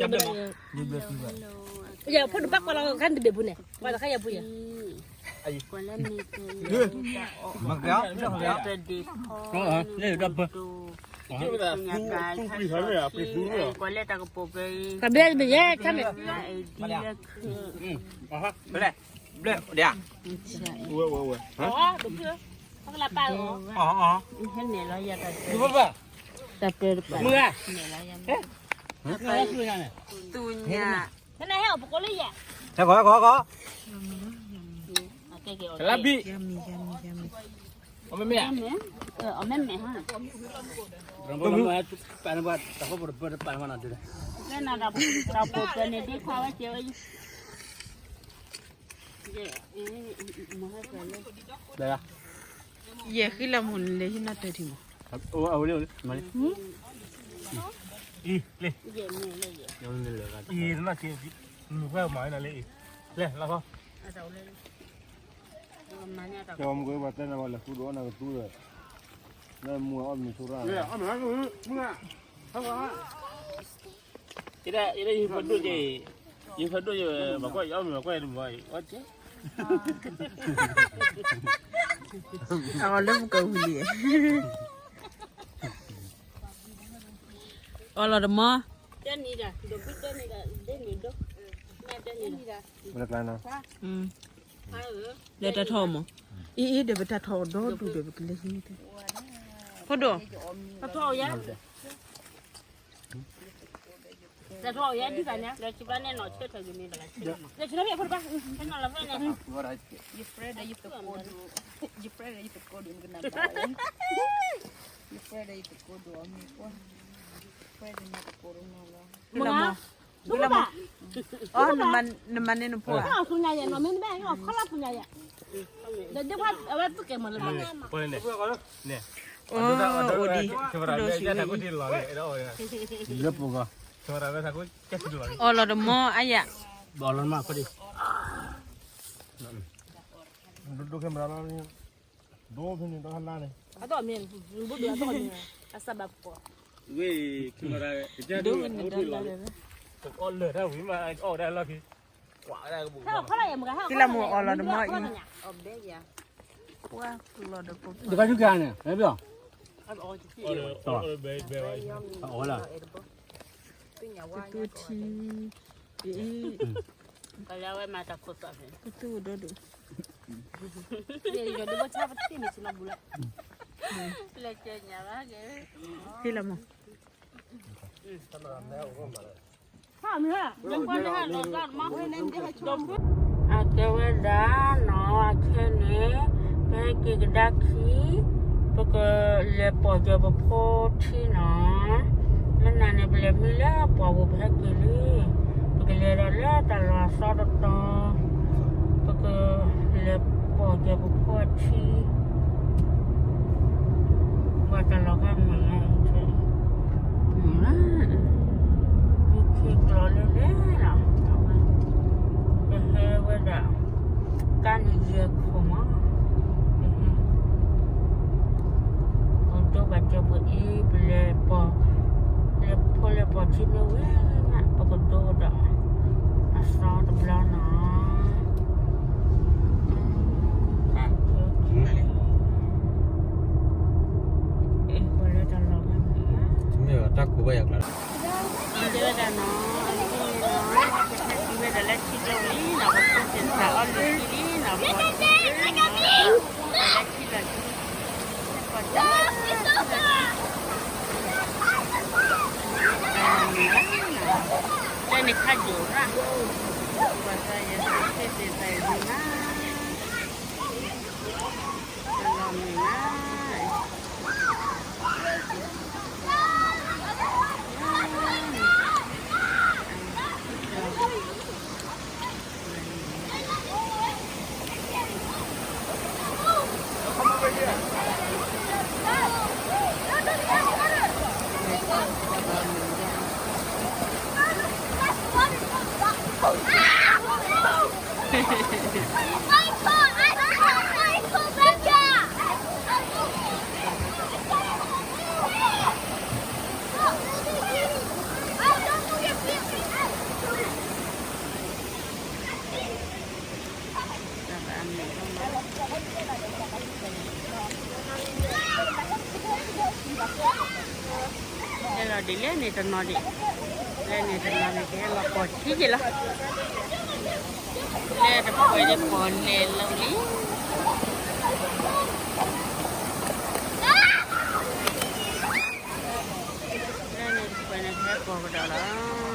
ဖိဒိၣ်ဘၣ်ကွၢ်လီၤခါတဘ့ၣ်ပူၤန့ၣ် ကွၢ်တခါယၤပူၤယၤ မကဲ တဘ့ၣ်တဘ့ၣ်ယဲ ခါန့ၣ် ဘျဲၣ်ဘျဲၣ် ဝဲဝဲဝဲ ပကလၢပာ်လီၤ မုၢ်ဂၤ သူညါ ဟဲခီခီခီ လၢဘံၣ် အမ့မ့ၢ် အမ့မ့ၢ် ပၢ်နဘၣ်တၢ်ဖိပတပၢတပၢ်နဘၣ်နၤဒုး လၢနတၢ်ဖိပၢန့ၣ်ဒ်ခွါဝဲကဲဝဲ ယဲၢ်ဃံလၤမူးလဲၤဟံးနီၣ်တၢ်ထံမး အိၣ်ဝဲလၢ မၤလံ အံၤ လ့ အံၤ နနၢ်က့ၤ မုၢ်ခွဲမၤဝဲနၤလၢအံၤ လဲၤ လီၤခီ ကမုၢ်ကပှၤတဲနၤဝဲလဲၤဃုဒိးနၤကသူဒီး လၢမူအီၣ်မ့ၤဆိရၣ် ယဖးဒိၣ်က့ၤ ယဖးဒိၣ်က့ၤ မကွၢ်အီၣ်မ့ၤမကွၢ်တမီၤအီၣ်က့ၤ အီၣ်လၢမုၢ်ကဝံၤလံ အီၣ်လီၤတမီၤ လၢတၢ်ထီၣ်မး အံၤအံၤဒီးပတၢ်ထီၣ်ဒီဒူၣ်ဒီးပကလဲၤဟံး ဖိဒိၣ် တၢ်ထီၣ်ယါ တၢ်ထီၣ်ယါဒ်သးန့ၣ် လၢဆံဘၣ်နဲၣ်နီၢ်ဆၢထၢၣ်ဂ့ၤမ့ၢ်ဘၣ်လၢဆံဘၣ်မး လၢဆံဘၣ်ဖဲဖိတဘၣ် ဖဲနီၢ်လီၤဖဲန့ၣ် ယဖရဲဒီးယသကိးဒိၣ် ယဖရဲဒီးယသကိးဒိၣ်နကနၣ်ဘၣ် ယဖရဲဒီးယသကိးဒိၣ်အမံၤကွၢ် ယဖရဲဒီးနသကိးဒိၣ်နီၢ်လီၤ မုၢ်ဂၤ မုၢ်ဂၤ အီ နမၤန့ၢ်နဖိဧါ အီၣ်ဆူညါယဲၢ်နီၢ်မ့ၢ်တဘၣ် အီၣ်ခီလီၤဆူညါယဲၢ် ဒီးဒ်ခွါအဝဲသူၣ်ကဲမးလၢ န့ၣ် အိၣ်ဒံး ဒိၣ်ဆူ လၢပူၤဂီၢ် အီၣ်လီၤတမီၤအါယၤ ဘီလီၤမးခီဒံး ဒိၣ်ဒိၣ်ခဲမရၤလီၤ ဒိၣ်ဖဲန့ၣ်ဒီးဟါလါန့ၣ် အသီၣ်မ့ၢ် ဘူးဒိၣ်အသီၣ်မ့ၢ် အစၢ်ဘၣ်ပီၤ ဝ့ၢ် ခဲမရၤ ကစၢ်ဒိၣ်ဝဲန့ၣ်ဒီးလါ အီၣ်လၢာ်တၢ်ဝံၤမး အီၣ်ဝဲဒၣ်လီၢ်ခံ ဟဲခီလီၤယဲၢ်မုၢ်ဂၤ ဟဲခီလီၤယဲၢ်မုၢ်ဂၤ သံလၢမူအီၣ်လီၤတမီၤအံၤ ပှၤကလီၤဒီးပှၤ တခါဆူကါန့ၣ် ဟဲဘျီ အီၣ်လၢ အီၣ်လၢ ကသူထံ အံၤ ကလၢဝဲမၤတၢ်ခိၣ်သးန့ၣ် ကသူအိၣ်ဒီဒူၣ် လၢကဲညါဘၣ်ကဲ ဟ့ၣ်လီၤမး အကဲဝဲဒၣ်နီၤ အခဲန့ၣ် ပဟဲက့ၤကဒါခံ ပကလဲၤပိာ်ကဲပဖိထံနီၤ မနၤန့ၣ် ပလဲၤမံလၢပှၢ်ပူၤ ပဟဲက့ၤလံ ပကလဲၤဒီးလၢတၢ်လီၢ်အသီတတီၤ ပကလဲၤပိာ်ကဲပဖိအထံ ပှၤတၢ်လီၢ်ခါမုၢ်နၤအံၤ မ့ၢ်ခံကျီၤလၢလဲၣ်လီၤ ပဟဲဝဲဒၣ် ကါန့ၣ်ယဲၢ်ခိၣ်မး ပဒိဘၣ်ကၢပှၤအံၤ ပလဲၤပိာ် လဲၤဖိလဲၤပိာ်ထံမ့ၢ်ဝံၤမး ပကဒိဒီး အသီတဘျီနီၤ အ့ၣ် ပှၤလၢတၢ်လီၢ်ဝဲန့ၣ် မ့ၢ်တၢ်ကူဘၣ်ယၤကျါ ဒ်ဝဲဒၣ်နီၤ အဃိန့ၣ်နီၤ ပဟဲတုၤဝဲဒၣ်လၢထံကျိဝံၤနီၤ ပဖိသ့ၣ်တဖၣ်အီၣ်လုၢ်ထံလံနီၤ ပှၤလၢထံလီၢ်ထံ ပှၤ တၢ်လီၢ်မုၢ်ဂၤနီၤ တၢ်န့ၣ်ခါယိာ်ရၣ် ပှၤသးယဲၢ်သ့ၣ်သ့ၣ်သးယဲၢ်မုၢ်ဂၤ တၢ်လီၢ်မုၢ်ဂၤ လဲၤန့ၣ်တနီၤဒံး, လဲၤန့ၣ်တနီၤန့ၣ် ကဟဲလီၤပိာ်ထံက့ၤလီၤ, လဲၤတပှဲၤဒံးပိာ်လဲၤလီၤလံ, လဲၤန့ၣ်တပှဲၤန့ၣ် ကဟဲပိာ်ကဒီးလီၤ.